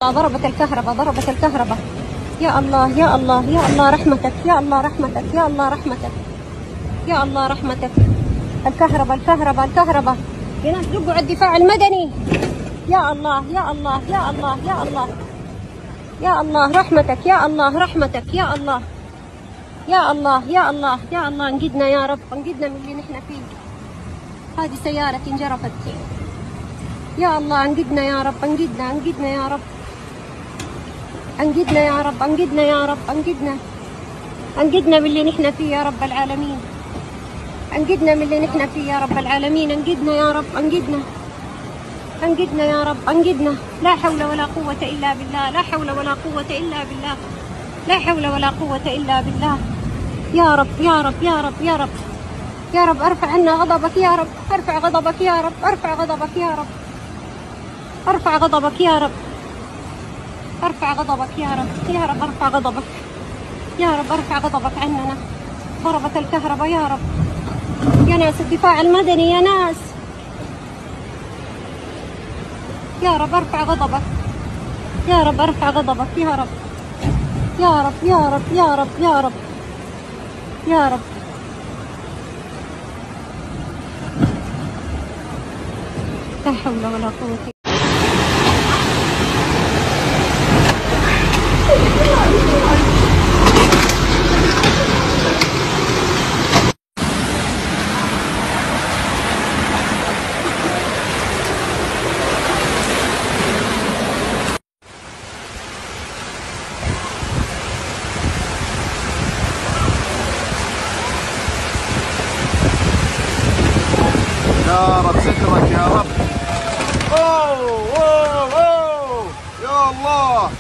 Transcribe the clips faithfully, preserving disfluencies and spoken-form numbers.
ضربت الكهرباء، ضربت الكهرباء. يا الله، يا الله، يا الله رحمتك، يا الله رحمتك، يا الله رحمتك، يا الله رحمتك. الكهرباء، الكهرباء، الكهرباء. يا ناس دقوا على الدفاع المدني. يا الله، يا الله، يا الله، يا الله. يا الله رحمتك، يا الله رحمتك، يا الله. يا الله، يا الله، يا الله، انقذنا يا رب، انقذنا من اللي نحن فيه. هذه سيارة انجرفت. يا الله، انقذنا يا رب، انقذنا، انقذنا يا رب. انقذنا يا رب، انقذنا يا رب، انقذنا. انقذنا من اللي نحن فيه يا رب العالمين. انقذنا من اللي نحن فيه يا رب العالمين، انقذنا يا رب، انقذنا. أنقذنا يا رب، أنقذنا. لا حول ولا قوة إلا بالله، لا حول ولا قوة إلا بالله، لا حول ولا قوة إلا بالله. يا رب، يا رب، يا رب، يا رب، يا رب، ارفع عنا غضبك يا رب، ارفع غضبك يا رب، ارفع غضبك يا رب، ارفع غضبك يا رب، ارفع غضبك يا رب، يا رب، ارفع غضبك، يا رب، ارفع غضبك عننا. ضربت الكهرباء يا رب. يا ناس، الدفاع المدني يا ناس. يا رب ارفع غضبك، يا رب ارفع غضبك، يا رب، يا رب، يا رب، يا رب، يا رب، يا رب. لا حول ولا قوة. يا رب سترك يا رب. أوه، أوه، أوه. يا الله.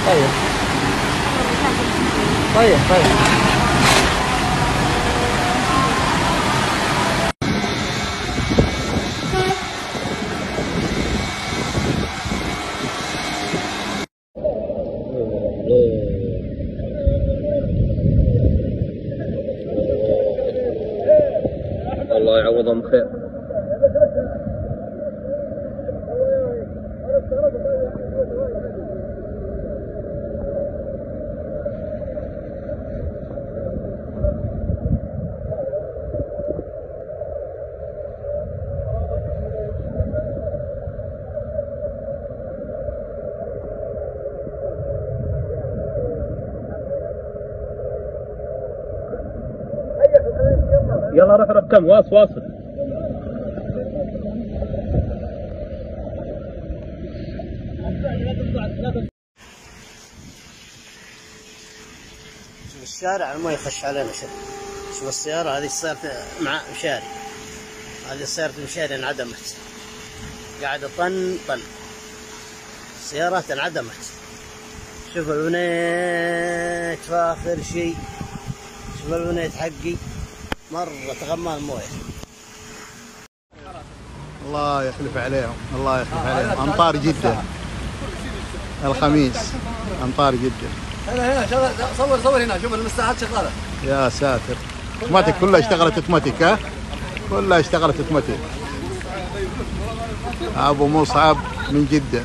طيب. طيب، طيب. الله يعوضهم خير. يلا روح ركم، واص-، واصل. شوف الشارع، الماء يخش علينا. شوف، شوف السيارة هذه، السيارة مع مشاري، هذه السيارة مشاري انعدمت، قاعدة طن طن، السيارات انعدمت. شوف البنيت فاخر شي، شوف البنيت حقي، مرة تغمى الموية. الله يحلف عليهم، الله يحلف عليهم. أمطار جدة الخميس، أمطار جدة. هنا، هنا، شغل، صور، صور هنا، شوف المساحات شغالة. يا ساتر. اوتوماتيك، كلها اشتغلت اوتوماتيك، ها؟ كلها اشتغلت اوتوماتيك. أبو مصعب من جدة.